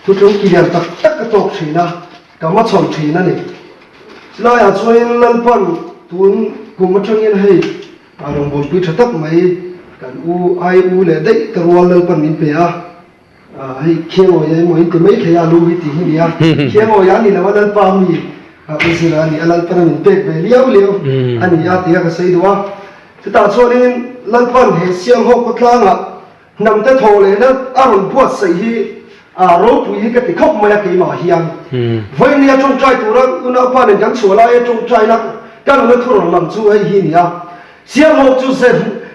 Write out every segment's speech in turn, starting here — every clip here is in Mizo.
Thutlung ki lian tak tak ka tawk thin a, ka hmachhawn thin a ni. Chulaiah chuanin Lalpan tun kum atangin hei a rawngbawlpui tha tak mai kan u ai u leh daih ka rual Lalpan min pe a, hei Khiangawia emaw in ti mai thei a, lu hi tih hi nia. Khiangawia a ni lo a, Lalpa mi a u zira a ni a, Lalpan a min pek ve liau liau a ni a tia ka sawi duh a. Chutah chuanin Lalpan he Sialhawk khawtlangah Hnamte thaw lehna a rawn buatsaih hi a ropui hi ka ti khawp mai a keimah hian. Vawinia tawngtai tura unaupa nen kan chhuah laia tawngtaina ka nuna thu rawn lang chu hei hi nia. Sialhawk chu ze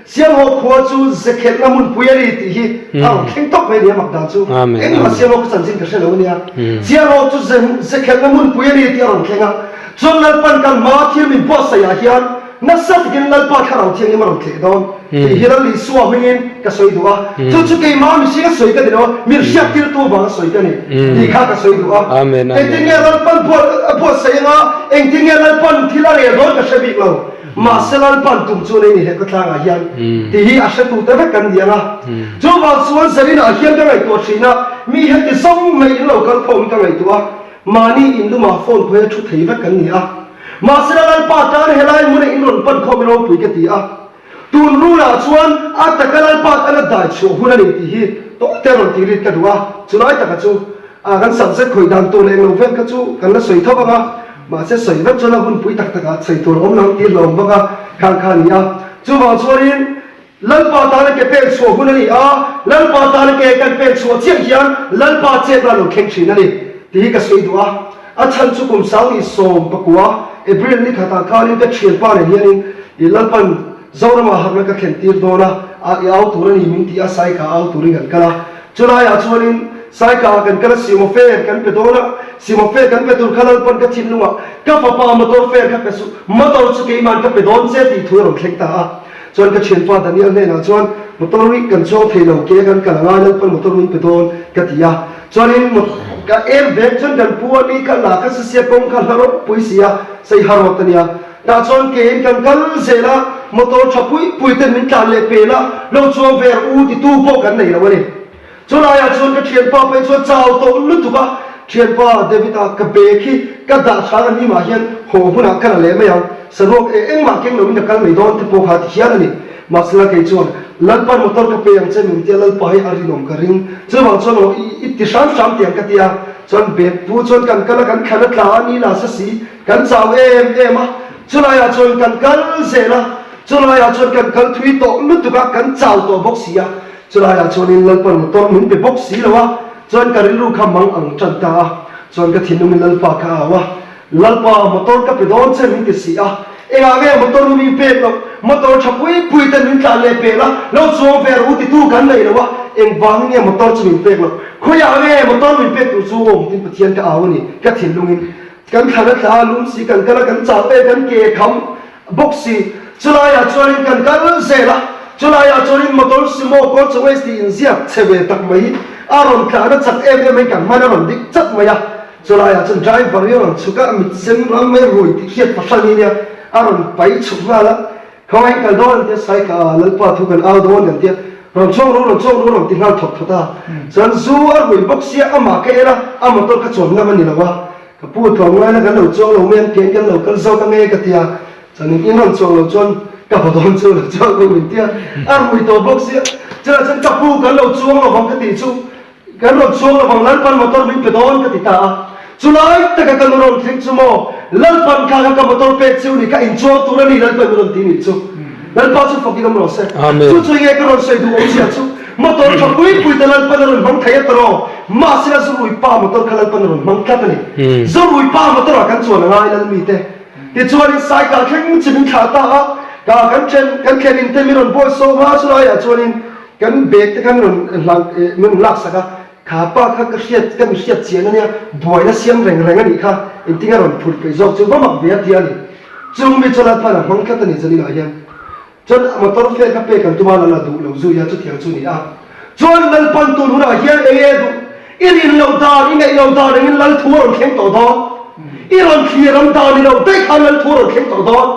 Sialhawk khua chu ze khelhna hmunpui a ni tih hi a rawn thleng tawp mai a ni a mak dan chu. Engmah Sialhawk ka chanchin ka hre lo a nia. Sialhawk chu ze ze khelhna hmunpui a ni tih a rawn thleng a. Chuan Lalpan kan hmaa thil min buatsaihah hian nasa takin Lalpa Thlarau Thianghlim a rawn thleh dawn tih hi Lal Isua hmingin ka sawi duh a. Chu chu keimah mihring a sawi ka ni lo a, min hriattirtu vanga sawi ka ni tih kha ka sawi duh a. Engtin nge Lalpan a buatsaih anga, engtin nge Lalpan thil a rel dawn ka hre bik lo. Mahse Lalpan tum chu nei ni he khawtlangah hian tih hi a hretute vek kan ni ang a. Chuvang chuan Zarinah hian ka ngaihtuah thin a, mi heti zawng mai in lo kal khawm hi ka ngaihtuah a. Mahni in lumah phone khawi a thu thei vek kan ni a, mahse la Lalpa tan helai hmuna in rawn pan khawm i ropui ka ti a, tun rulah chuan a taka Lalpa tan a dai chhuah hun a ni tih hi tawhte rawn tih rit ka duh a, chulai taka chu a kan subject khawi dan tur leh englo vel kha chu kan la sawi tho vang a, mahse sawi vek chuan a hunpui tak takah sawi tur a awm lo tih hlawm vang a khang kha a ni a, chuvang chuanin. Lalpa tana ke pen chhuah hun a ni a, Lalpa tana ke kan pen chhuah chiah hian Lalpa chetna a lo thleng thin a ni tih hi ka sawi duh a. A chhan chu kum sang ni 19 April ni khatah khanin ka thianpa nen hianin i Lalpan Zoramah harhna ka thlen tir dawn a, a i au tur a ni min ti a, Saika au turin kan kal a. Chulaiah chuanin Saika ah kan kal a, Simo fare kan pe dawn a, Simo fare kan pe tur kha Lalpan ka thinlungah ka fapa motor fare kha pe suh, motor chu keiman ka pe dawn che tih thu a rawn thleng ta a. Chuan ka thianpa Daniel hnenah chuan motor hi kan chuang thei lo ke kan kal angai Lalpan motor min pe dawn ka ti a. Chuanin ka air bag chuan kan pu a ni kha la kha sisia kawng kha hla ropui si a, sei ha rawt a nia. Tah chuan kein kan kal zel a, motor tha pui pui ten min tlan leh pel a, lo chuang ve rawh u titu pawh kan nei lo a ni. Chulaiah chuan ka thianpa phei chuan chau tawh lutuk a, Thianpa David-a ka bag hi ka dah hrang a hnimah hian haw hunah ka la leh mai ang, saruak e engmah keng loin ka kal mai dawn te pawh kha ti hian a ni. Mahsela kei chuan Lalpa motor ka pe ang che min tia Lalpa hi a rinawm ka ring, chuvang chuan aw i ti hram hram tiang ka tia, chuan bag pu chuan kan kal a kan thlan a tla a ni la sa si, kan chau em em a, chulaiah chuan kan kal zel a, chulaiah chuan kan kal thui tawh lutuk a, kan chau tawh bawk si a. Chulaiah chuanin Lalpan motor min pe bawk si lo a, chuan ka rilru kha mang ang tan ta a, chuan ka thinlungin Lalpa kha a au a, Lalpa, motor ka pe dawn che min ti si a, engah nge motor hi min pek loh, motor tha pui pui ten min tlan leh pel a, lo chuang ve rawh u titu kan nei lo a, engvangin nge motor chu min pek loh, khawiah nge motor min pek tur chu awm tin Pathian ka au a ni, ka thinlungin kan thlan a tla a, lum si kan kal a, kan chau e, kan ke kham. Bawk si, chulaiah chuanin kan kal zel a, chulaiah chuanin motor sumo kawr chawes tih inziak chhe ve tak mai hi a rawn tlan a chak em em in kan hman a rawn dik chat mai a, chulaiah chuan driver hi a rawn chhuk a, mit sen ram mai rui tih hriat fahran hi nia a rawn pai chhuk nghal a, khawngaih kal dawn an tia saika Lalpa thu kan au dawn an tia, rawn chawng ru rawn chawng ru rawn ti nghal thawt thawt a, chuan zu a rui bawk sia amah ka en a, a motor kha chuan ngam a ni lo a. Ka pu tlawmngaina kan lo chuang lo mai ang kein kan lo kal zawk ange ka ti a, chuanin in rawn chuang lo chuan ka haw dawn chu lo chuang lo min ti a, a rui tawh bawk sia, chutah chuan ka pu kan lo chuang lo vang ka tih chu kan rawn chuang lo vang Lalpan motor min pe dawn ka ti ta a, chulai taka ka nu rawn thleng chu maw Lalpan kha kha ka motor pek chu ni ka inchuang tur a ni Lalpan min rawn ti nih chu. Lalpa chu fakin awm rawh se. Chu chu nge ka rawn sawi duh awm zia chu motor tha pui pui te Lalpan a rawn hmang thei a tawrh mahse a zurui pa motor kha Lalpan a rawn hmang tlat a ni. Zurui pa motor ah kan chuan a ngai lal mi te. Tichuanin cycle thleng chu min thlah ta a, ka kan then kan thlen in te min rawn bawi sawm a chulaiah chuanin kan bag te kha min rawn hlang min rawn laksak a, kha pa kha ka hriat ka mi hriat chian a nia buaina siam reng reng a nih kha engtin a rawn phurh peih zawk chu va mak ve a ti a ni. Chung mi chu Lalpan a hmang tlat a ni zaninah hian. Chuan motor fare kha pek an tum a, Lal a duh lo zui a, chutiang chu ni a. Chuan Lalpan tun hunah hian eng nge duh? I rin loh dan, i ngaih loh dan engin Lal thu a rawn thleng tawh dawn. I rawn thlir ram dan ni lo daih khan Lal thu a rawn thleng tawh dawn.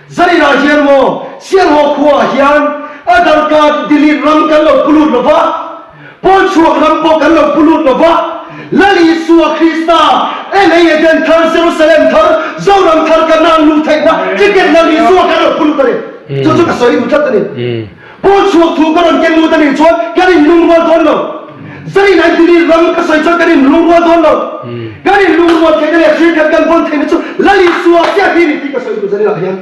Zaninah hian maw Sialhaw khuaah hian Aadhaar card delete ram kan lo pu lut lo va, Pawl chhuak ram pawh kan lo pu lut lo va. Lal Isua Krista, LA Eden thar, Jerusalem thar, Zoram thar kan nan luh theihna ticket Lal Isua kan rawn pu lut a ni. Chu chu ka sawi duh tlat a ni. Pawl chhuak thu ka rawn ken lut a nih chuan kan inlungrual dawn lo. Zain an tini ram ka sawi chuan kan inlungrual dawn lo. Kan inlungrual theihna leh hrilkhat kan vawn theihna chu Lal Isua chiah hi a ni tih ka sawi duh zaninah hian.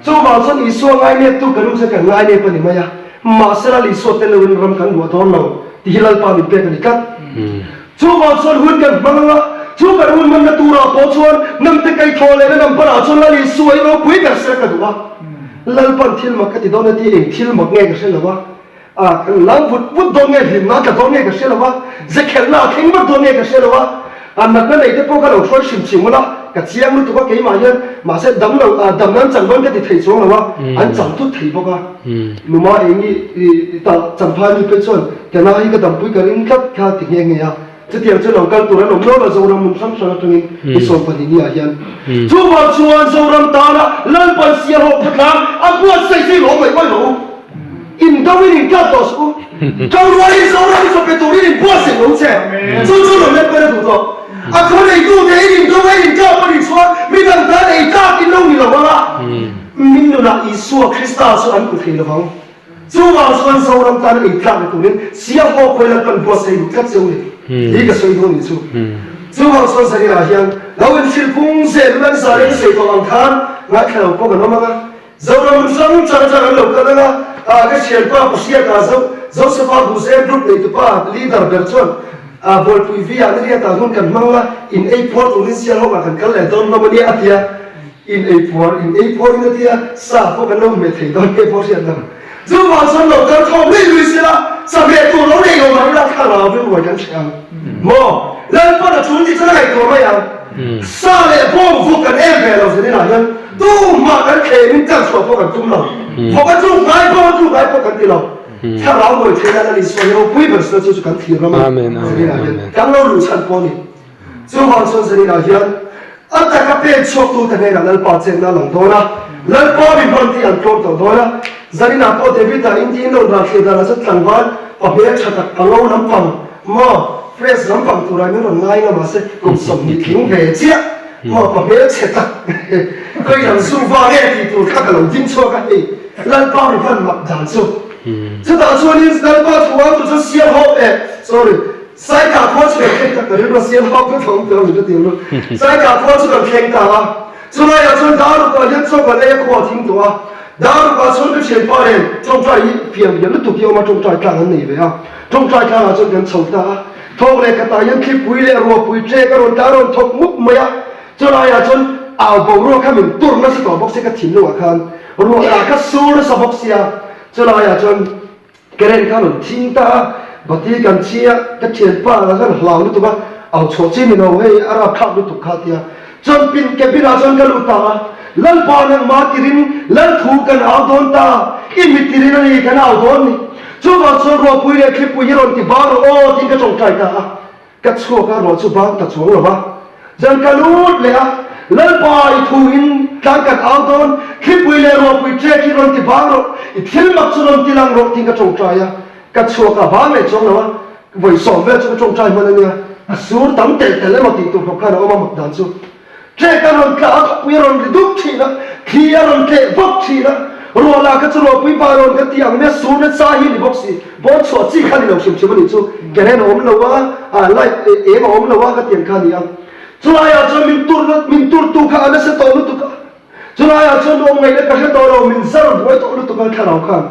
Chuvang chuan Isua ngaineptu kan awm chuan kan ngainep a ni mai a, mahse Lal Isua tel loin ram kan luah dawn lo tih hi Lalpa min pek a ni tlat. Chuvang chuan hun kan hmang ang a, chu kan hun hmanna turah pawh chuan namte kaihthawh lehna number ah chuan Lal Isua hi ropui ber se ka duh a. Lalpan thil mak ka ti dawn a ti, eng thil mak nge ka hre lo a, a kan lang vut vut dawn nge hlimna a tla dawn nge ka hre lo a, zekhelhna a thleng vat dawn nge ka hre lo a, a natna nei te pawh ka lo hruai hrim chim ula, ka chiang lutuk a keimah hian mahse dam lo a damna an chang dawn ka ti thei chuang lo a, an chang thut thei bawk a. Numa eng i ta champhai mi phei chuan ka na hi ka dampui ka ring tlat kha ti nghe nghe a. Chutiang chu lo kal tur an awm lo la Zoram hmun hrang hrang atangin i 12 ni ah hian. Chuvang chuan Zoram tana Lalpan sialhawk khawtlang a buatsaih chu i lawm mai mai rawh u. In do in in kal tawh suh u. Ṭorualin Zoram i chawpe turin in buatsaih lo che. Chu chu lo let pawn a duh tawh. A khaw neitute in in do a in kal pawn in chuan midang tan ei tlak in lo ni lo ang a. Min nunah Isua Krista chu an hmu thei lo vang. Chuvang chuan Zoram tan ei tlak ni turin Sialhawk khawi Lalpan buatsaih duh tlat cheu ni hi ka sawi dawn ni chu. Chuvang chuan Zaninah hian lo inhrilh phung zel ula an zah leh ka sawi tawh ang khan ngaithla lo pawh kan awm ang a. Zoram hmun hrang hrang atang an lo kal ang a, ah ka thianpa Pashiata Zo Josepha Buhzem group neitupa leader ber chuan ah Bualpui V ah Niriata hmun kan hmang a, in ei phuar turin Sialhawk ah kan kal leh dawn hlawm a nia a ti a. In ei phuar, in ei phuar in a tia, sa pawh kan lo hmeh thei dawn nge pawh hriat lo. Chuvang chuan lo kal khawm lui lui sela, sahmeh tur lo nei lo mah ila thlarau rilru ruai kan hre ang maw? Lalpan a chhun tih chuan a ngaihtuah mai ang. Sa leh bawng vuk kan em ve lo zaninah hian tumah kan thlem in kal chhuah pawh kan tum lo. Vawk a tluk ngai, bawng a tluk ngai pawh kan ti lo. Thlarau ruai theihna Lal Isua hi ropui ber sela chu chu kan thlir ram a zaninah hian kan lo luh chhan pawh a ni. Chuvang chuan zaninah hian a taka pen chhuaktute hnenah Lalpa chenna a lang dawn a, Lalpa mi hman tih an tlawm tawh dawn a. Zaninah pawh David-a intiin rawn ral thlir danah chuan tlangval pa hmel tha tak a ngo lampang maw fresh lampang turah min rawn ngai nga mahse kum 20 tling ve chiah maw pa hmel chhe tak khawi lam zu va nge tih tur kha ka lo ding chhuak a hei Lalpa mi hman mak dan chu chutah chuanin Lalpa thu ang tu chuan siam hawp eh sorry Saika khua chu kan thleng ta, ka rilru a siam hauh vek ang tih a min hre tir lo. Saika khua chu kan thleng ta a, chulaiah chuan Darukah hian chaw kan ei a khua a thing tawh a. Darukah chuan ka thianpa nen tawngtai hi fiam lian lutuk hi a awm a, tawngtai tlang an nei ve a. Tawngtai tlangah chuan kan chho ta a, thawk leh khatah hian thlipui leh ruahpui ṭek a rawn tla a rawn thawk mup mai a. Chulaiah chuan au boruak kha min tur nasa tawh bawk sia ka thinlungah khan ruah lah kha sur nasa bawk sia. Chulaiah chuan Karen kha rawn thing ta a, bati kan chhi a, ka thianpa lah khan hlau lutuk a, au chhuah chi ni lo hei a rapthlak lutuk kha tia. Chuan pin cabin ah chuan ka lut ta a, Lalpa nangmah tirin Lal thu kan au dawn ta, i mit tirin a ni kan au dawn ni. Chuvang chuan ruahpui leh thlipui hi rawn ti bang rawh aw tiin ka tawngtai ta a. Ka chhuak a, ruah chu bang ta chuang lo va. Zan ka lut leh a, Lalpa i thu in tlang kan au dawn, thlipui leh ruahpui ṭek hi rawn ti bang rawh, i thil mak chu rawn ti lang rawh tiin ka ṭawngṭai a. Ka chhuak a, bang leh chuang lo a, vawi sawm vel chu ka ṭawngṭai hman a nia, a sur tam telh telh emaw tih tur khawp khan a awm a mak dan chu. Ṭek a rawn tla a, khawpui a rawn ri dup ṭhin a, thli a rawn tleh vak ṭhin a, ruah lah kha chu ruahpui pa rawn ka ti ang mai a, sur nasa hi a ni bawk si, pawn chhuah chi kha a ni lo hrim hrim a nih chu, current a awm lo a, ah light eng a awm lo a ka ti ang kha a ni a. Chulaiah chuan min tur min turtu kha a nasa tawh lutuk a, chulaiah chuan awm ngaihna ka hre tawh lo, min zar buai tawh lutuk a thlarau khan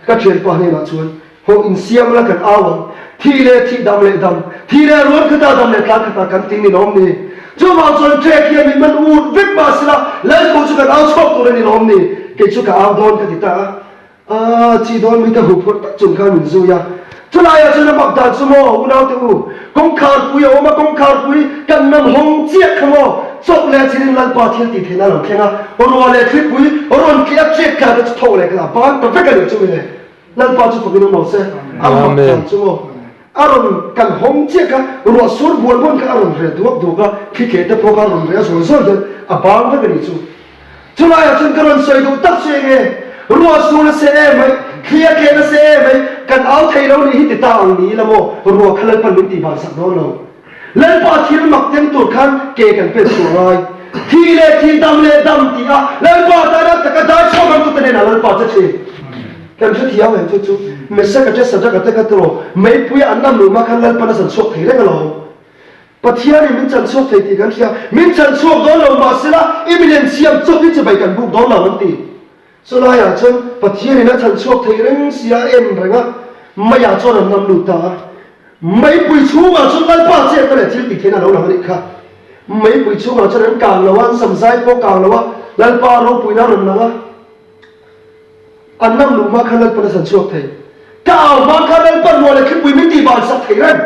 ka ṭhianpa hnenah chuan Haw insiam la kan au ang, thi leh thih dam leh dam, thi leh ruan khata dam leh tlang khata kan ting ni lawm ni? Chuvang chuan ṭek hian min man ut vek mah sela Lalpu chu kan au chhuak tur a ni lawm ni? Kei chu ka au dawn ka ti ta a. Aaa, chi dawn mi te huphurh tak chung khan min zui a. Chulaiah chuan a mak dan chu maw, unaute u, kawngkharpui a awm a, kawngkharpui kan nam hawng chiah kha maw, chawp leh chin in Lalpa thil tih theihna a lo thleng a, ruah leh thlipui rawn tliah ṭek tla te chu tho leh kha a ban ta vek a ni chu mile. Lalpa chu fakin awm lo se, a mak dan chu maw a rawn kan hawng chiah kha ruah sur buan buan kha a rawn reh duak duak a, thli tleh te pawh kha a rawn reh a zawi zawi hian a bang vek a nih chu. Chulaiah chuan ka rawn sawi duh tak chu eng nge, ruah sur a se em mai, thli a tleh nasa em mai, kan au thei lo nih hi ti ta ang ni ila maw, ruah kha Lalpan min tih ban sak dawn lo. Lalpa thil mak teng tur khan ke kan pen chhuah ngai. Thi leh thi, dam leh dam ti a Lalpa tana taka dai chhuak ang tute hnenah Lalpa che thin. Kan hrethiam em chu chu Mesaka te Sadraka te kha tiraw meipuia an lam luhma khan Lalpan a chan chhuak thei reng alawm. Pathianin min chan chhuak thei tih kan hria. Min chan chhuak dawn lo mahsela i milem siam chawp hi chibai kan buk dawn lo an ti. Chulaiah chuan Pathianin a chhan chhuak thei reng sia a en reng a, meiah chuan an nam lut ta a. Meipui chhungah chuan Lalpa chetna leh thil tih theihna a lo lang a nih kha. Meipui chhungah chuan an kang lo a, an samzai pawh kang lo a, Lalpa ropuina a rawn lang a. An nam luh hma khan Lalpan a chhan chhuak thei. Ka au hma khan Lalpan ruah leh thlipui min tih ban sak thei reng.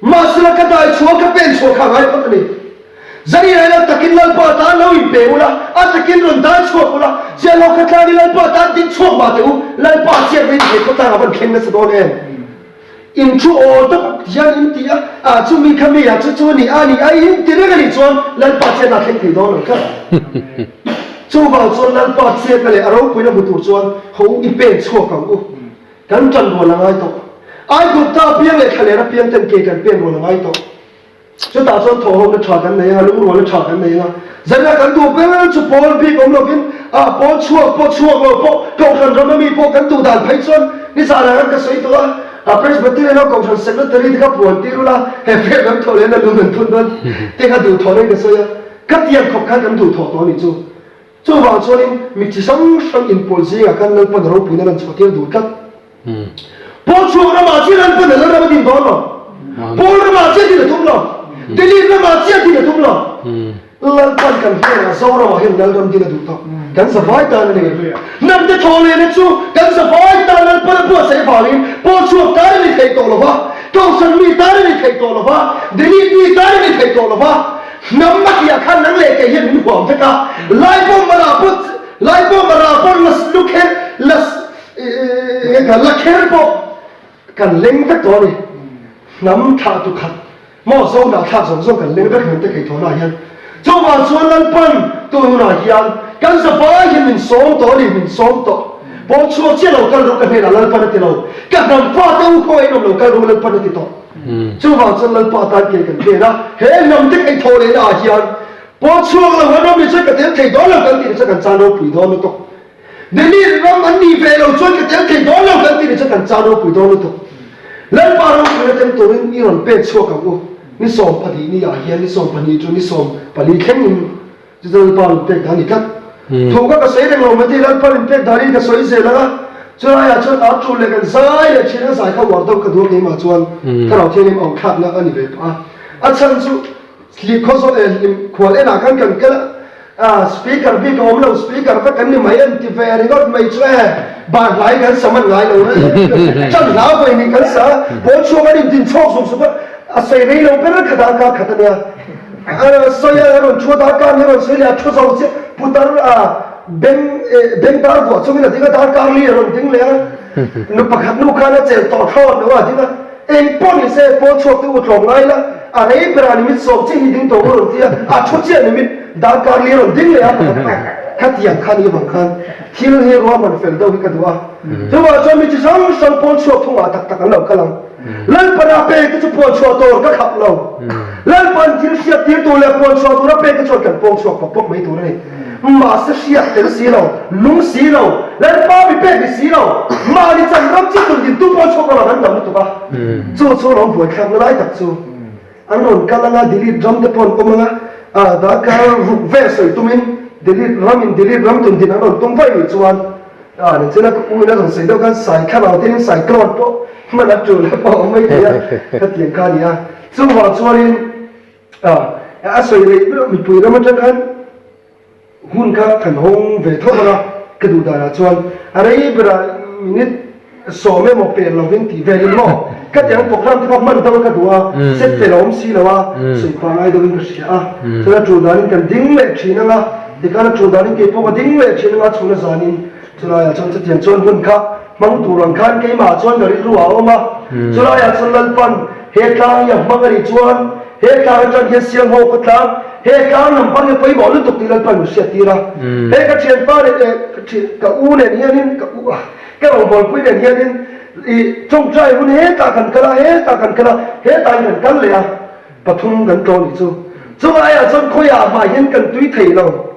Mahsela ka dai chhuah ka pen chhuah kha a ngai phawt a ni. Zani raina takin Lalpa tan lo inpe ula, a takin rawn dai chhuak ula, chiahlo kha tlangin Lalpa tan ding chhuak mah teh u, Lalpa chiat na in he khawtlang a van thleng nasa dawn em? In thu awl tak hian in ti a, ah chumi kha mi ah chu chu ni a ni a in ti reng a nih chuan Lalpa chiat na a thleng thei dawn ang kha. Chuvang chuan Lalpa chiatna leh a ropuina hmu tur chuan ho u i pen chhuak ang u. Kan ṭan rual a ngai tawh. Aigupta apiang leh thlaler apiang ten ke kan pen rual a ngai tawh. Chutah chuan thawhhawkna ṭha kan nei anga, lungrualna ṭha kan nei anga, zanah kan duh ber chu pawl bik awm lovin, ah pawl chhuak pawh chhuak lo pawh, Kohhran rama mi pawh kan duh dan phei chuan nizanah khan ka sawi tawh a, a Presbyterian ho Kohhran Secretary te kha puan tir ula, he fek lam thawh lehna lung an phun dawn te kha duhthawh reng ka sawi a, khatiang khawp khan kan duhthawh tawh a nih chu. Chuvang chuanin mi chi hrang hrang inpawl zingah khan Lalpan ropuina lan chhuah tir duh tlat. Pawl chhuak ramah chiah Lalpan a lalram a din dawn lo. Pawl ramah chiah din a tum lo. Delete ramah chiah din a tum lo. Lalpan kan hnenah Zoramah hian lalram din a duh tawh. Kan zavai tan a ni. Hnamte thaw lehna chu kan zavai tan Lalpan a buatsaih vangin pawl chhuak tan a ni thei tawh lo va, Kohhran mi tan a ni thei tawh lo va, Delete mi tan a ni thei tawh lo va. Hnam a tihah khan nang leh kei hian min huam vek a, Lai pawh mara pawh Lai pawh mara pawh la lu kher la la kher pawh kan leng vek tawh a ni. Hnam thlah tu khat maw Zohnah thlak zawng zawng kan leng vek hnam te Keithawna ah hian. Chuvang chuan Lalpan tun hunah hian kan zavai hian min sawm tawh a ni, min sawm tawh. Pawl chhuak chiah lo kal ru ka hnenah Lalpan a ti lo, ka hnam fate u khawngaih in awm lo kal ru Lalpan a ti tawh. Chuvang chuan Lalpa tan ke kan pen a, he hnam te ei thaw lehna ah hian pawl chhuak lo an awm ni chuan ka tel thei dawn lo kan tih ni chuan kan chan ropui dawn lutuk. Delete ram an nih ve lo chuan ka tel thei dawn lo kan tih ni chuan kan chan ropui dawn lutuk. Lalpa ropuina tel turin i rawn pen chhuak ang u. Ni 12 ni ah hian ni 12 chu ni 14 thlengin Chu chu Lalpa rawn pek dan a ni tlat. Thu kha ka sawi reng lo mai te, Lalpa rawn pek danin ka sawi zel ang a, chulaiah chuan ar tul leh kan zai leh thin a, zai kha uar deuh ka duh a keimah chuan Thlarau Thianghlim au thlakna a ni ve pah a. A chhan chu hlip khaw zawh eh hlim khual enah khan kan kal a, speaker bik a awm lo, speaker vek kan ni mai em ti ve ringawt mai chu e, bar hlai kan sa man ngai lo reng, chan hlau vawi nih kan sa a, pawl chhuak an intin chhawk zuk zuk a, a sawi rei lo ber khat a, kar khat a nia. A sawi a, a rawn thu a, darkar hi a rawn sawi leh a, thu zo chiah putar a beng beng dar vuah chungin a ding a, darkar li a rawn ding leh a, nu pakhat nu khan a chelh tawh thlawt lo a ding a, eng pawh ni se pawl chhuak te u tlawm ngai la, a rei berah ni mit sawm chiah hi ding tawh u rawn ti a, a thu chiah ni mit darkar li a rawn ding leh a pakhat kha, khatiang khan i vang khan thil hi ruahman fel deuh hi ka duh a, chuvang chuan mi chi hrang hrang pawl chhuak thungah tak tak an lo kal ang. Lalpana pek te chu puan chhuah tur ka khap lo. Lalpan thil hriat tir tur leh puan chhuah tura pek te chuan kan pawng chhuak pawp pawp mai tur a ni. Mahse hriat tel si lo, lung si lo, Lalpa mi pek ni si lo, mahni chan ram chi tun dintu pawn chhuak ramah kan dam lutuk a. Chu chu lawm buaithlakna lai tak chu an rawn kal anga delete ram te pawh an awm anga, darkar ruk vel sawi tumin delete ram in delete ram tun din an rawn tum vaih nih chuan A ni chuan a u in a rawn sawi deuh khan sai thlarau te in cyclone pawh hman a tul pawh a awm mai thei a, khatiang kha a ni a. Chuvang chuanin a sawi rei ber mipui ram atang khan hun kha kan hawng ve tho bawk a, ka duh danah chuan a rei berah minute sawm emaw pel lovin tih velin maw khatiang program te kha hman deuh ka duh a, set fel a awm si lo a, sawi pangngai deuhin ka hria a. Chuan a tul danin kan ding leh thin ang a. Tikhan a tul danin kei pawh ka ding leh thin anga chhun a zanin chulaiah chuan chutiang chuan hun kha hmang tur ang khan keimah chuan ka rilru ah a awm a. Chulaiah chuan Lalpan he tlang hi a hmang a nih chuan he tlang atang hian siam ho ka tlang, he tlang lam pang hi a pawimawh lutuk tih Lalpan min hriat tir a. He ka thianpa nen eh ka thian ka u nen hianin ka u ah ka rawngbawlpui nen hianin ih tawngtai hun hetah kan kal a, hetah kan kal a, hetah hian kan kal leh a. Pathum kan tlawh nih chu. Chulaiah chuan khawiah mah hian kan tui thei lo.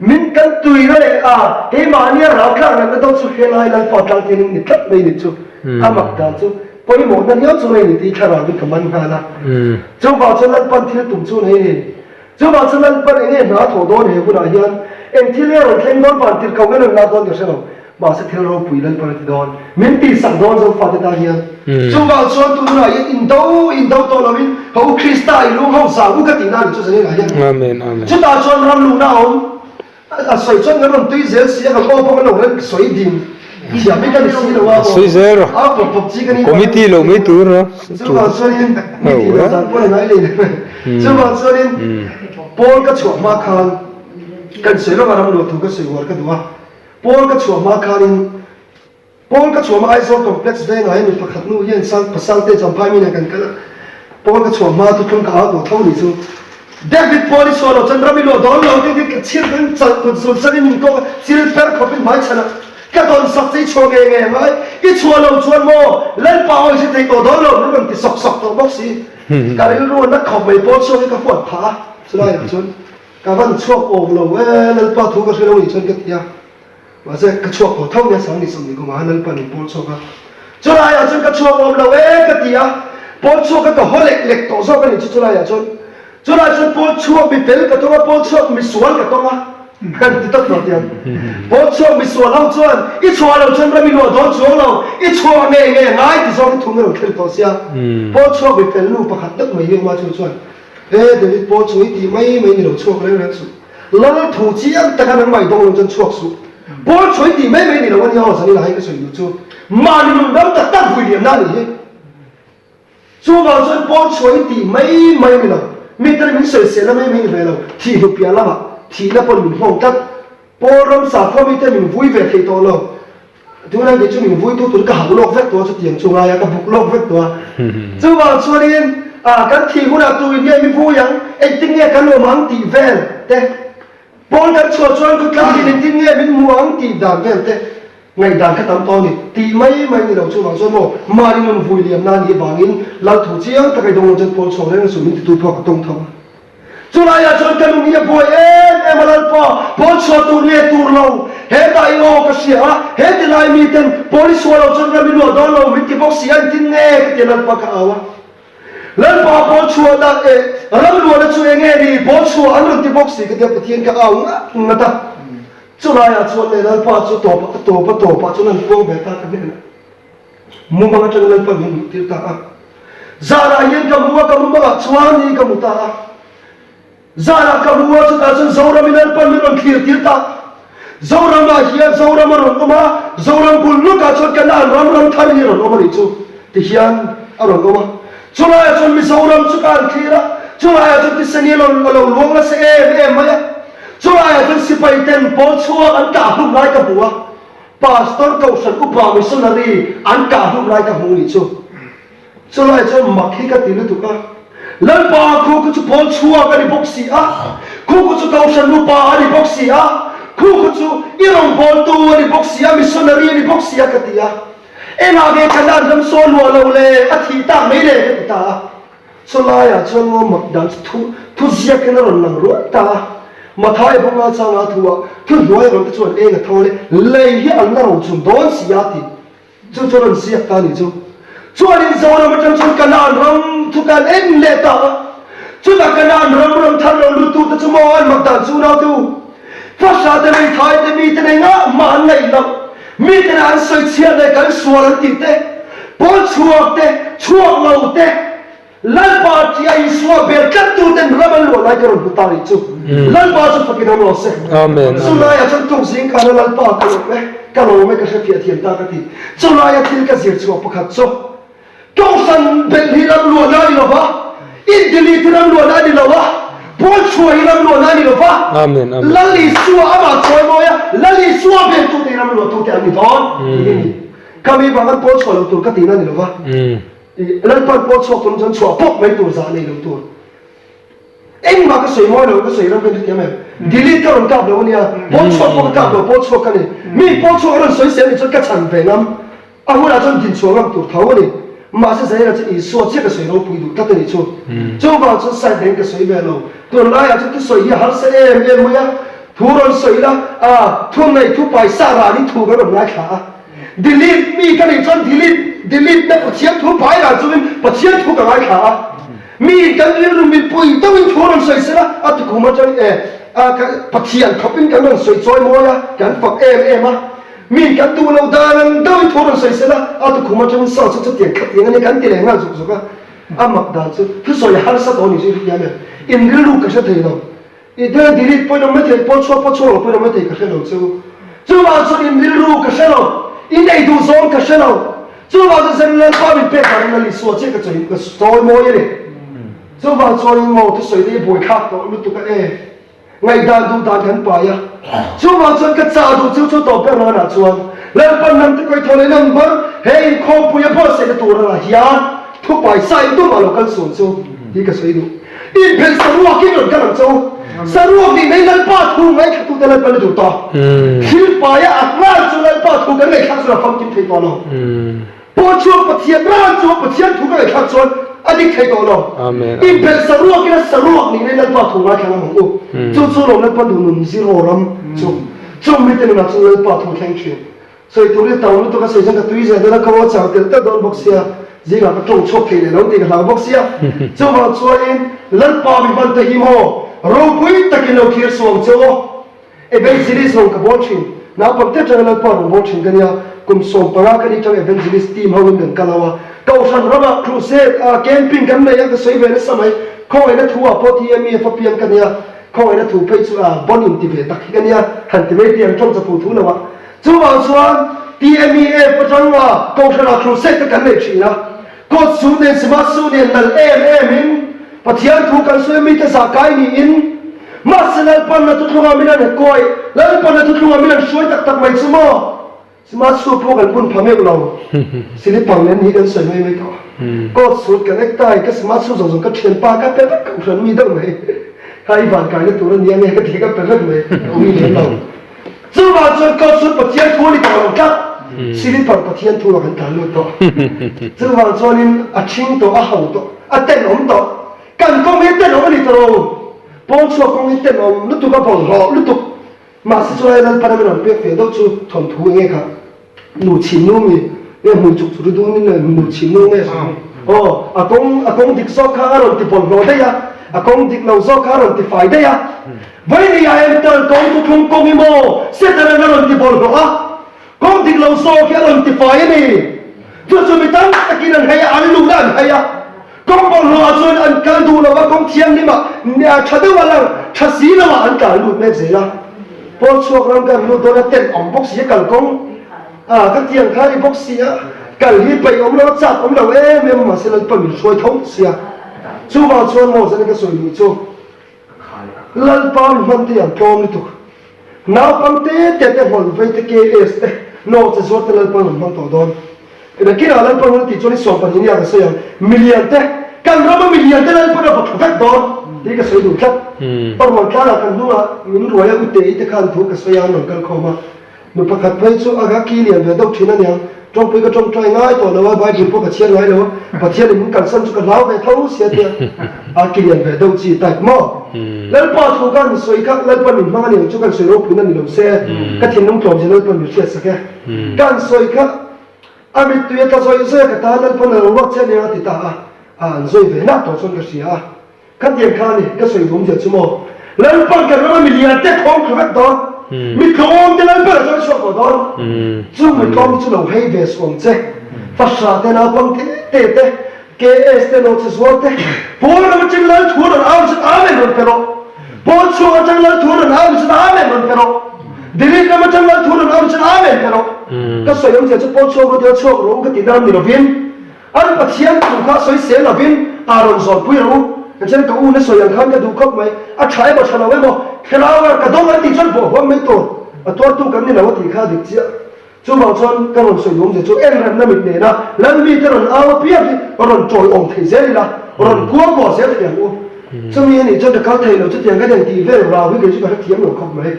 Min kan tuina leh a keimahnia raltlak natna do chu helai Lalpa tlang hian in ni tlat mai nih chu. A mak dan chu pawimawhna riau chu nei ni tih thlarauin ka man nghal a. Chuvang chuan Lalpan thil tum chu nei ni. Chuvang chuan Lalpan enge hna thawh dawn he hunah hian eng thil nge rawn thleng dawn van tirhkoh nge rawn la dawn ka hre lo. Mahse thil ropui Lalpan a ti dawn. Min tihsak dawn Zofate tan hian. Chuvang chuan tun hunah hian indo indo tawh loin ka u Krista i lung ho zang u ka tihna a ni chu zanin ah hian. Amen Amen. Chutah chuan ram luhna a awm. A sawi chuan kan rawn tui zel si a, kan aw pawh kan lo rem sawi ding thiam hi ka ni si lo a. Sawi zel rawh. A pawp pawp chi ka ni. Committee lo mai tur a. Chuvang chuanin mi tih loh dan pawh a ni ngai leh. Chuvang chuanin Paul ka chhuah hma khan kan sawi lawk a ram luah thu ka sawi uar ka duh a. Paul ka chhuah hma khanin Paul ka chhuah hma Aizawl Complex vengah hian mi pakhat nu hian sang pasal te Champhai mi nen kan kal a, Paul ka chhuah hma thuthlung ka au tawh tho ni chu David Paul i chhuah loh chuan ram i luah dawn lo tih hi ka chhir kan chalh kut zul changin min kawk a, chil per khawpin hmai chhan a ka dawn sak che i chhuah ngei ngei angai, i chhuah loh chuan maw Lalpa aw i hre thei tawh dawn lo min rawn ti sawk sawk tawh bawk si ka rilru a na khawp mai Paul chhuak hi ka huat phah a chulaiah chuan Ka van chhuak awm lo e, Lalpa thu ka hre lo nih chuan ka ti a. Mahse, ka chhuak tawh tho nia Sangni Sawmni kumah khan Lalpa min pawl chhuak a. Chulaiah chuan ka chhuak awm lo e ka ti a, pawl chhuak kha ka haw lek lek tawh zawk a nih chu chulaiah chuan. Chulaiah chuan pawl chhuak mi fel ka tawng a, pawl chhuak mi sual ka tawng a. Kan ti tak tawh tiang. Pawl chhuak mi sual ho chuan i chhuah lo chuan ram i luah dawn chuang lo, i chhuah ngei ngei a ngai ti zawk i thu min rawn thlen tawh sia. Pawl chhuak mi fel nu pakhat deuh mai hi awm a chu chuan He David pawh chu i tih mai mai ni lo chhuak reng reng suh. Lal thu chiang taka nang mai dawng lo chuan chhuak suh. Pawl chu i tih mai mai ni lo a nia aw Zanila hei ka sawi duh chu. Mahni nun ram tak tak vui liamna a nih hi. Chuvang chuan pawl chu i tih mai mai ni lo. Mite min sawiselna mai mai ni ve lo. Thih hnu piah lamah thihna pawn min nghawng tlat. Pawl ram sakhua mite min vui ve thei tawh lo. Tunah kei chu min vuitu tur ka hauh lawk vek tawh a, chutiang chu ngaia ka buk lawk vek tawh a. Chuvang chuanin kan thih hunah tuin nge mi vui ang, engtin nge kan awm ang tih vel te, pawn kan chhuah chuan khawtlangin engtin nge min hmu ang tih dan vel te ngaihdan kha tam tawh a ni. Tih mai mai ni lo chuvang chuan maw mahni nun vui liamna a nih avangin lal thu chiang taka i dawng lo chuan pawl chhuak reng suh min titu pawh ka tawng tho a. Chulaiah chuan ka nun hi a buai em em a Lalpa, pawl chhuah tur nge tur lo, hetah i aw ka hria a, he ti lai miten pawl i chhuah lo chuan ram i luah dawn lo min ti bawk si a, engtin nge ka ti a Lalpa ka au a. Lalpa pawl chhuah dan eh ram luahna chu enge ni, pawl chhuah an rawn ti bawk si ka ti a, Pathian ka au ngat ngat a. Chulaiah chuan le Lalpa chu tawpah a tawp a tawpah chuan an puang ve ta ka hnenah. Mumang atanga Lalpa min hmuh tir ta a. Zanah hian ka mu a, ka mumangah chuan ni ka mu ta a. Zanah ka mu a, chutah chuan Zoram i Lalpan min rawn thlir tir ta. Zoramah hian Zoram a rawn awm a, Zoram bul lukah chuan Kanaan ram ram thar hi a rawn awm a nih chu ti hian a rawn awm a. Chulaiah chuan Mizoram chu ka han thlir a, chulaiah chuan tiseni a lo luang nasa em em mai a. Chulaiah chuan sipai ten pawl chhuak an kah hlum lai ka hmu a. Pastor Kohhran Upa Missionary an kah hlum lai ka hmu nih chu. Chulai chuan mak hi ka ti lutuk a. Lalpa khu khu chu pawl chhuak a ni bawk si a, khu khu chu Kohhran Upa a ni bawk si a, khu khu chu i rawngbawltu a ni bawk si a, Missionary a ni bawk si a ka ti a. Engah nge Canaan ram saw luah lo le, a thih tak mai le ka ti ta a. Chulaiah chuan ngaw mak dan chu thu thu ziakin a rawn lang rual ta a. Mathai bunga changa thu ah thu hnuai rawn te chuan eng a tho le, lei hi an la ro chun dawn si a ti. Chu chu rawn ziak ta a nih chu. Chuanin Zoram atang chuan Kanaan ram thu kan en leh ta a. Chutah Kanaan ram ram thar lo lut tu te chu maw an mak dan chu unau te u. Fasa te meithai te mi te nei ngah mah an ngaih loh. Mi te an sawi chhiat leh kan sual an tih te, pawl chhuak te, chhuak lo te, Lalpa tia Isua bel tlat tu ten ram an luah lai ka rawn hmu ta rih chu. Lalpa chu fakin awm rawh se. Amen. Chulaiah chuan tuk zing kana Lalpa ka lawm e, ka lawm e ka hrefiah thiam ta ka ti. Chulaia thil ka zir chhuah pakhat chu, Kohhran belh hi ram luahna a ni lo va, Indelete hi ram luahna a ni lo a, Pawl chhuah hi ram luahna a ni lo va, Amen, amen. Lal Isua amah chawimawi a, Lal Isua beltute hi ram luahtute an ni dawn tih hi a ni. Ka mi vang an pawl chhuah lo tur ka tihna a ni lo va, Lalpan pawl chhuak tur chuan chhuah pawp mai tur zah nei lo tur. Engmah ka sawi mawi lo, ka sawi ram ka hrethiam em? Delete ka rawn kap lo a nia, pawl chhuak pawh ka kap lo, pawl chhuak ka ni. Mi pawl chhuak a rawn sawi sel nih chuan ka chhan ve ngam. A hunah chuan dinchhuah ngam tur tho a ni. Mahse Zaira chu Isua chiah ka sawi ropui duh tlat a nih chu. Chuvang chuan side reng ka sawi ve lo. Tunlaiah chuan thusawi hi a harsa em em mai a, thu rawn sawi ila, a thu nei thu paisa ranin thu kan rawn ngaithla a. Delete mi ka nih chuan delete delete na Pathian thu pai ran chungin Pathian thu ka ngaithla a. Mi kan rilru mipui deuhin thu rawn sawi sela a tukhum atang e Pathian khawpin kan rawn sawi chawi mawi a, kan fak em em a. Mi kan duh lo dan ang deuhin thu rawn sawi sela a tukhum atangin saw chu chutiang khatiang a ni kan ti leh nghal zuk zuk a. A mak dan chu thusawi a harsa tawh a nih chu i hrethiam em? In rilru ka hre thei lo. I de delete pawhin awm maithei, paw chhuak paw chhuak lo pawhin awm maithei ka hre lo chu. Chuvang chuan in rilru ka hre lo, i nei duh zawng ka hre lo. Chuvang chuan Zen Lalpa min pek dan in Lal Isua chiah ka chawi ka sawi mawi a ni. Chuvang chuan in maw thusawi te hi buaithlak tawh lutuk a e. Ngaihdan duh dan kan pai a. Chuvang chuan ka chah duh chu chu tawp ber ranah chuan Lalpan hnam te kawi thaw leh number he inkhawmpui a buatsaihna tur ah hian thupai sa in tumah lo kal sual chu hi ka sawi duh. Inphelh saruak in rawn kal ang che u. Saruak nih mai Lalpa thu ngaithlatute Lalpan a duh tawh. Thil paia a nghal chu Lalpa thu kan ngaihthlak chuan a famkim thei tawh lo. Pawl chuan Pathian ran chu Pathian thu ka ngaihthlak chuan a dik thei tawh lo. Inphelh saruak in a saruak nih mai Lalpa thu ngaithla ngam ang u. Chu chu lawm Lalpa duh nun zero ram chu. Chung mite nunah chuan Lalpa thu thleng thin. Sawi tur hi tam lutuk a sawi chuan ka tui zel dawn a, ka aw chau telh telh dawn bawk sia, zingah ka tawng chhuak thei leh lo tih ka hlau bawk sia. Chuvang chuanin Lalpa mi hman te hi maw ropui takin lo thlir suang che aw. Evangelist rawn ka bawl thin, naupang te atanga Lalpa rawn bawl thin ka nia, kum 15 ka nih atang Evangelist team ho in kan kal ho a, Kohhran ramah crusade a camping kan nei a ka sawi ve nasa mai, khawngaihna thu ah pawh TMEF a piang ka nia, khawngaihna thu phei chu a bon in ti ve tak hi ka nia, han ti mai tih ang tawng chapo thu lo ah. Chuvang chuan TMEF atanga Kohhranah crusade te kan nei thin a, Coat su nen Sima su nen nalh em em in Pathian thu kan sawi mite zah kai niin mahse Lalpan a thuthlungah min han kawi, Lalpan a thuthlungah min han hruai tak tak mai chu maw? Sima su pawh kan bun pha meuh lo, silipang nen hi kan sawi mai mai tawh. Coat suit ka necktie ka Sima su zawng zawng ka thianpa ka pe vek Kohhran mi deuh mai kha i van kaina tur a nia nge ka ti ka pe vek mai, ka ui lem lo. Chuvang chuan coat suit Pathian thu a ni tawh lo tlat, silipar Pathian thu ah kan tlan lut tawh. Chuvang chuanin a ṭhing tawh, a ho tawh, a tenawm tawh. Kan kawng hi tenawm a ni tawh lo. Pawn chhuak kawng hi tenawm lutuk, a bawlhhlawh lutuk. Mahse chulai Lalpan a min rawn pek ve deuh chu thawnthu eng nge kha? Nu chhin nu mi nge hmui chuk chuk dun in nu chhin nu nge sawi aw a kawng a kawng dik zawk kha a rawn ti bawlhhlawh daih a a kawng dik lo zawk kha a rawn ti fai daih a Vaini ah em tal kawng thuthlung kawng i maw Satan-an a rawn ti bawlhhlawh a kawng dik lo zawk hi a rawn ti fai a ni chu chu mi tam takin an hei a an luhna an hei a kawng bawlhhlawh ah chuan an kal duh lo a kawng thianghlim ah tha deuh a lang tha si lo ah an tlan lut mek zel a. Pawl chhuak ram kan lut dawn a tent awm bawk si a kal kawng a ka tiang kha ni bawk si a kal hi peih awm lo a chak awm lo em em a mahse Lalpa min hruai tho sia chuvang chuan maw zan ka sawi duh chu Lalpa mi hman te an tlawm lutuk naupang te te te hmawlh vei te KS te nawhche zuar te Lalpa an hmang tawh dawn Nakinah Lalpa hun a tih chuan i 12 nia ka sawi ang, milian te, kan rama milian te Lalpa'n a va tha vek dawn tih ka sawi duh tlat. Parrual tlangah kan hnungah min ruai a Ute-i te khan thu ka sawi a an rawn kal khawm a. Nu pakhat phei chu a ki lian ve deuh thin aniang, tawngpui ka tawngtai ngai tawh lo a, Bible pawh ka chhiar ngai lo a, Pathianin min kalsan chu ka hlau ve tho sia tia a ki lian ve deuh chi type maw? Lalpa thu kan sawi kha Lalpa'n min hmang aniang chu kan sawi ropuina ni lo se, ka thinlung tlawm zia Lalpa'n min hriatsak e. Kan sawi kha A mittui a tla zawih zawih a, ka tan Lalpan a lo ruat che ania a ti ta a, a an zawi ve nak tawh chuan ka hria a. Khatiang kha a ni, ka sawi duhawm zia chu maw? Lalpan kan rama milian te khawng thlu vek dawn, mi tlawm te Lalpan a chawi chhuak tawh dawn, chung mi tlawm chu lo hei ve suh ang che, fahrah te naupang te te te, KS te nawhchi zuar te, Paul ram atang Lal thu rawn au chuan Amen rawn pe rawh, Paul chhuak atang Lal thu rawn au chuan Amen rawn pe rawh. Delete lam atang lal thu rawn awm chuan Amen ka rawh. Ka sawi awmzia chu Paul chhuak rawh tia chhuak rawh u ka tihna ram ni lovin an Pathian thu kha sawi sel lovin aa rawn zawlpui rawh u. Tichuan ka u na sawi ang khan ka duh khawp mai. A tha emaw tha lo emaw thlarau ka dawng an tih chuan bawh huam mai tur a tuartu kan ni lo a tih kha a dik chiah. Chuvang chuan ka rawn sawi duhawmzia chu enremna mit nena Lalmite rawn au apiang hi rawn tawiawm thei zel ila, rawn kuangkuah zel thei ang u. Chumi a nih chuan ka kal thei lo, chutiang ka den tih vel rau hi kei chu ka hrethiam lo khawp mai.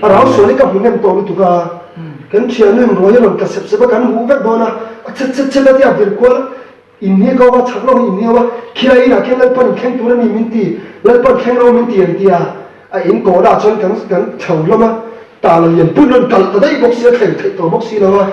A rau sual hi ka hmu hnem tawh lutuk a, kan thiannu in ruai a rawn tla sep sep a, kan huh vek dawn a, a chet chet chet a tia vir kual a. In hi ko a, chhak lawk hi in hi a, khilai inah khian Lalpan in thleng tur a ni min ti, Lalpan thleng ro min ti an ti a, a in kawhna ah chuan kan kan chho hlawm a, tala lian pun rawn kalh ta daih bawk sia, thleng theih tawh bawk si lo a,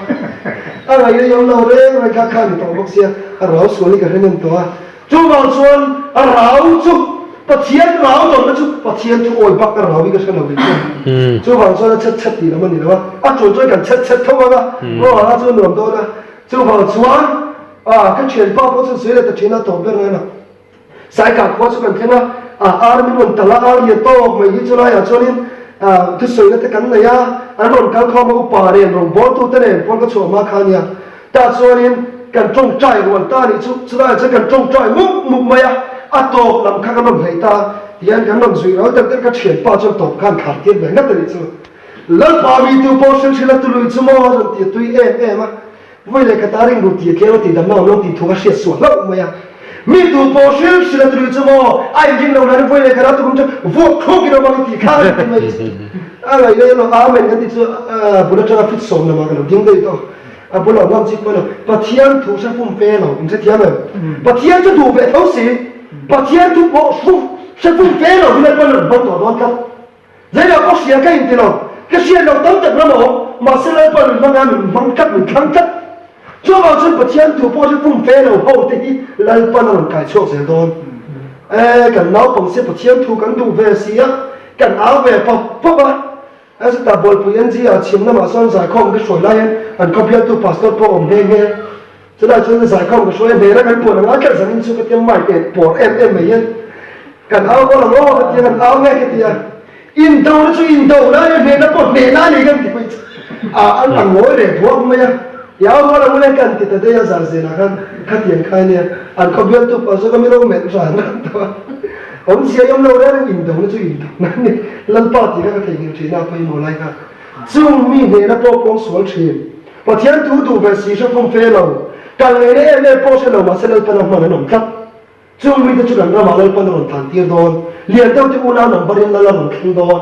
a ngaih a awm lo reng reng kha kha a ni tawh bawk sia, a rau sual hi ka hre nem tawh a, chuvang chuan a rau chu Pathian rau dawnna chu Pathian thu awi bak a rau hi ka hre lo ve chuan, chuvang chuan a chhet chhet tih lam a ni lo a, a tul chuan kan chhet chhet tho ang a, ruah ang a chu a nuam dawn a, chuvang chuan. A, ka thianpa pawh chuan sawi leh ta thin a, tawp ber ngai lo. Saikah khua chu kan thleng a, a ar min rawn talh a, ar lian tawk mai hi chulaiah chuanin a thusawina te kan nei a, an rawn kal khawm a, upa nen rawngbawltute nen pawn ka chhuah hma kha a nia. Tah chuanin kan tawngtai rual ta anih chu, chulaiah chuan kan tawngtai mup mup mai a, a tawp lam kha kan rawn hnaih ta, tihian kan rawn zuih ral deuh deuh, ka thianpa chuan tawp khan khar tir ve ngat anih chu. Lalpa mi tu pawh hrilh hrilh a tului chu maw a rawn ti a tui em em a. Vawi leh khat a ring ru tih a tlem a tih damna awm lo tih thu ka hriat suah hlauh mai a. Mi tu pawh hrilh hrilh a tului chu maw a inring lo nain vawi leh khat a tukum chu vuak thluk in awm ang i tih kha a ti mai. A ngaih leh emaw Amen kan tih chu a bul atanga fit sawm lamah ka lo ding daih tawh. A bula awm ngam chik pawh lo. Pathian thu hre fum fe lo in hrethiam em? Pathian chu duh ve tho si. Pathian thu pawh hre fum fe lo hi Lalpan a rawn hmang tawh dawn tlat. Zeiah pawh hria ka inti lo, ka hriat loh tam tak ram a awm, mahse Lalpa min hmang a, min hmang tlat, min thlang tlat. Chuvang chuan Pathian thu pawh hi pum fe lo ho te hi Lalpan a rawn kai chhuak zel dawn. E, kan naupang sia Pathian thu kan duh ve si a, kan au ve pawp pawp a. A chutah Bawlpui NG ah chhim lamah sawn zaikhawm ka hruai lai hian an khaw bialtu pastor pawh awm nghe nghe. Chulai chuan zaikhawm ka hruai a, hnehna kan puan anga khelh zanin chu ka tia mic eh pawr em em mai hian kan au kual ang aw ka tia kan au nge ka tia indona chu indona a nia hnehna pawh hnehna a ni kan ti mai chu a an a ngawi leh duak mai a i au kual ang ule kan ti ta daih a zar zelah khan khatiang kha ania an khaw bialtu pa zawk a mi lo melh ran ran tawh a awmzia i awm lo reng reng indona chu indona a ni Lalpa tih kha ka theihnghilh thin a pawimawh lai kha chung mi hnehna pawh pawng sual thin. Pathian thu duh ve si hre fum fe lo, kal ngaihna em em pawh hre lo mahse Lalpan a hman an awm tlat. Chung mite chu kan ramah Lalpan a rawn than tir dawn, lian deuh te unau number in Lal a rawn thleng dawn.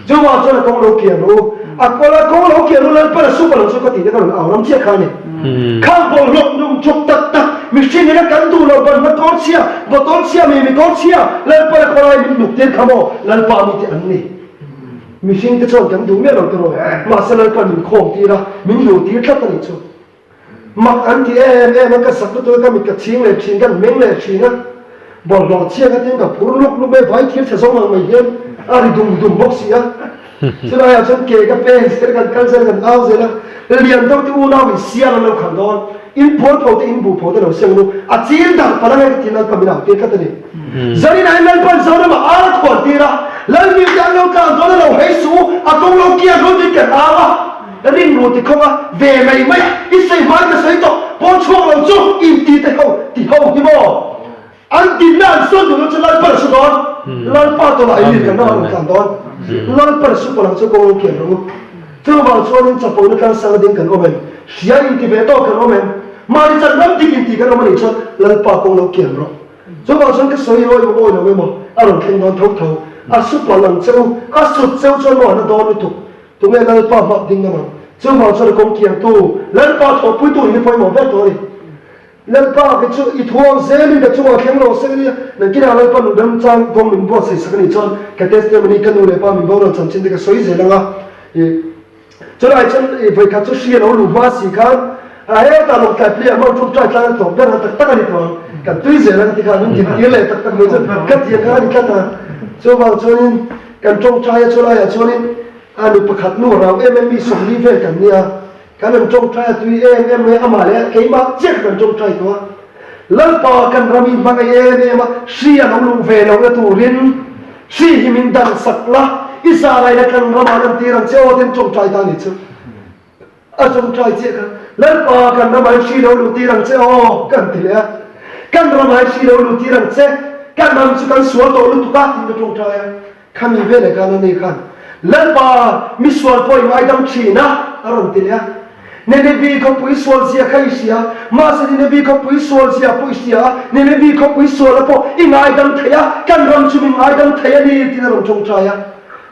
Chuvang chuan a kawng lo kian rawh u, a kawl a kawng lo kian rawh u Lalpan a sup a lo chu ka tih te ka rawn au ram chiah kha a ni. Khang bawlhhlawh nung chuk tak tak mihring ina kan duh loh ban hma kawr chhia, bottle chhia, mimi kawr chhia Lalpan a khawlai min hnuk tir kha maw Lalpa mite an ni. Mihring te chuan kan duh miah lo tiraw? Mahse Lalpan min khawm tir a, min luh tir tlat a nih chu. Mak an ti em em a, ka sak lutuk a, ka mit ka chhing leh thin, ka meng leh thin a. Bawlhhlawh chhiat atin ka phur luk luk mai, vai thir chhe zawng ang mai hian a ri dum dum bawk si a. Chulaiah chuan ke ka pen zel, kan kal zel, kan au zel a. Lian deuh te unau in sial an lo khalh dawn, in phual pho te, in buh pho te lo seng lu, a chil darh palh ange ka ti Lalpa min au tir tlat a ni. Zanin ah hian Lalpan Zoramah ar a khuan tir a, Lalmite an lo tlan dawn a lo hei suh u, a kawng lo kian run tiin kan au a, ring ru ti khawng a, ve mai mai a, i sawi hmain ka sawi tawh, pawn chhuak lo chu in ti te ho ti ho hi maw? An dinna an sawn duh lo chu Lalpan a su dawn, Lalpa tawlah i lir kan ramah rawn tlan dawn, Lalpan a su palh ang chu kawng lo kian rawh u. Chuvang chuanin chapona tlangsang a ding kan awm em? Hria inti ve tawk kan awm em? Mahni chan ram dik inti kan awm a nih chuan Lalpa kawng lo kian rawh. Chuvang chuan ka sawi awi emaw awi lo emaw a rawn thleng dawn tho tho. A su palh ang che u, a sut cheu chuan maw a na dawn lutuk. Tunge Lalpa hmah ding ngam ang? Chuvang chuan a kawng kiangtu, Lalpa thawhpuitu hi pawimawh ber tawh a ni. Lalpa kei chu i thuang zelin ka chungah thleng lo sek a nia. Nakinah Lalpa nu remchang kawng min buatsaih sak a nih chuan ka testimony ka nu leh pa min boral chanchin te ka sawi zel ang a. I chulai chuan i vawikhat chu hri a lo luh hma si khan a hetah lo tlai pli a hmang ṭawngṭai tlang a tawp ber ang tak tak a ni tawh ang. Kan tui zel ang ti khan min dintir leh tak tak mai chuan ka ti ang kha a ni tlat a. Chuvang chuanin kan ṭawngṭai a chulaiah chuanin a nu pakhat nu rau em em mi 40 vel kan nia. Kan an ṭawngṭai a tui em em mai a, amah leh keimah chiah kha kan ṭawngṭai tawh a. Lalpa kan ram i hmangaih em em a, hri a lo luh ve lohna turin hri hi min dan sak la, i zaraina kan ramah lan tir ang che aw tin ṭawngṭai ta ni chu. A ṭawngṭai chiah kha, Lalpa kan ramah hi hri lo luh tir ang che aw kan ti leh a. Kan ramah hi hri lo luh tir ang che, kan ram chu kan sual tawh lutuk a tiin ka ṭawngṭai a. Khami veleh khan a ni khan, Lalpa, mi sual pawh i ngaidam thin a, a rawn ti leh a. Ninevi khawpui sual zia kha i hria, mahse Ninevi khawpui sual zia pawh i hria a, Ninevi khawpui suala pawh i ngaidam thei a, kan ram chu min ngaidam thei a ni, tiin a rawn tawngtai a.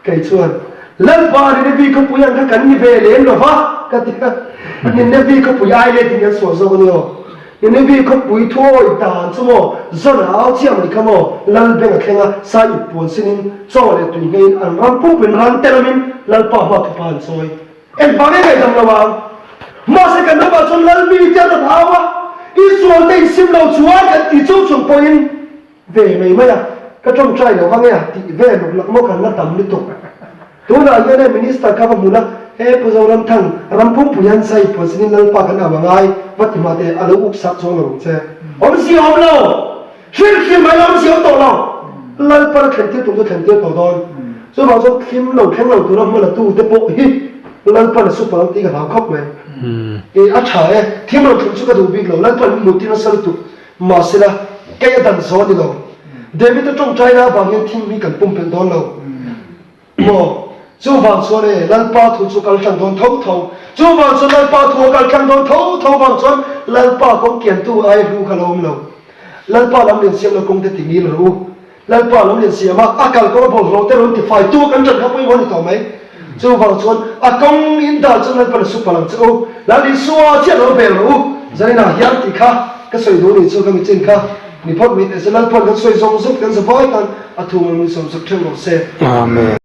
Kei chuan, Lalpa, Ninevi khawpui ang kha kan ni ve lem lo va, ka ti a. Ninevi khawpui ai let in kan sual zawk a ni aw. Nineveh khawpui thuawi dan chu maw Jona au chiah mai kha maw Lal beng a thleng a, sai ip puan sinin chaw leh tui ngeiin an ram pumpuiin ran te lamin Lalpa hma thupa an chawi. Engvang nge ngaihdam lo ang? Mahse kan ramah chuan Lal mi te an rawn au a, Israel te insim lo chuan kan ti chung chung pawhin ve mai mai a, ka tawngtai lo vang e a tih ve luk lak maw kan la tam lutuk. Tunah hian hei Minister kha va hmun a, he Pu Zoramthang ram pumpui an zai puan sinin Lalpa kan au angai va ti hma teh a lo uk sak chuang lo ang che. Awmzia awm lo! Hrilhhlim mai awmzia awm tawh lo! Lalpa na thlen tir tum chu thlen tir tawh dawn. Chuvang chuan thlim lo thleng lo tura hma la tu te pawh hi Lalpa na super ang tih ka hlau khawp mai. I a tha e, thim lo thleng chu ka duh bik lo, Lalpa min hmuh tir nasa lutuk. Mahsela, kei a dan zo a ni lo. David-a tawngtaina avang hian thim hi kan pumpelh dawn lo. Maw? Chuvang chuan e, Lalpa thu chu kal tlang dawn tho tho. Chuvang chuan Lalpa thu a kal tlang dawn tho tho vang chuan Lalpa kawng kiantu ai hlu kha lo awm lo. Lalpa lam lian siamna kawng te ti ngil rawh u. Lalpa lam lian siama a kal kawng a bawlhhlawh te rawn ti fai tu kan ṭan kha pawimawh a ni tawh mai. Chuvang chuan a kawng in dan chuan Lalpan a su palh ang che u. Lal Isua chiah lo bel rawh u. Zaninah hian tih kha ka sawi duh ni chu ka michin kha ni phawt mai teh se. Lalpan kan sawi zawng zawng kan zavai tan a thu ngan min sawm sak ṭheuh rawh se. Amen.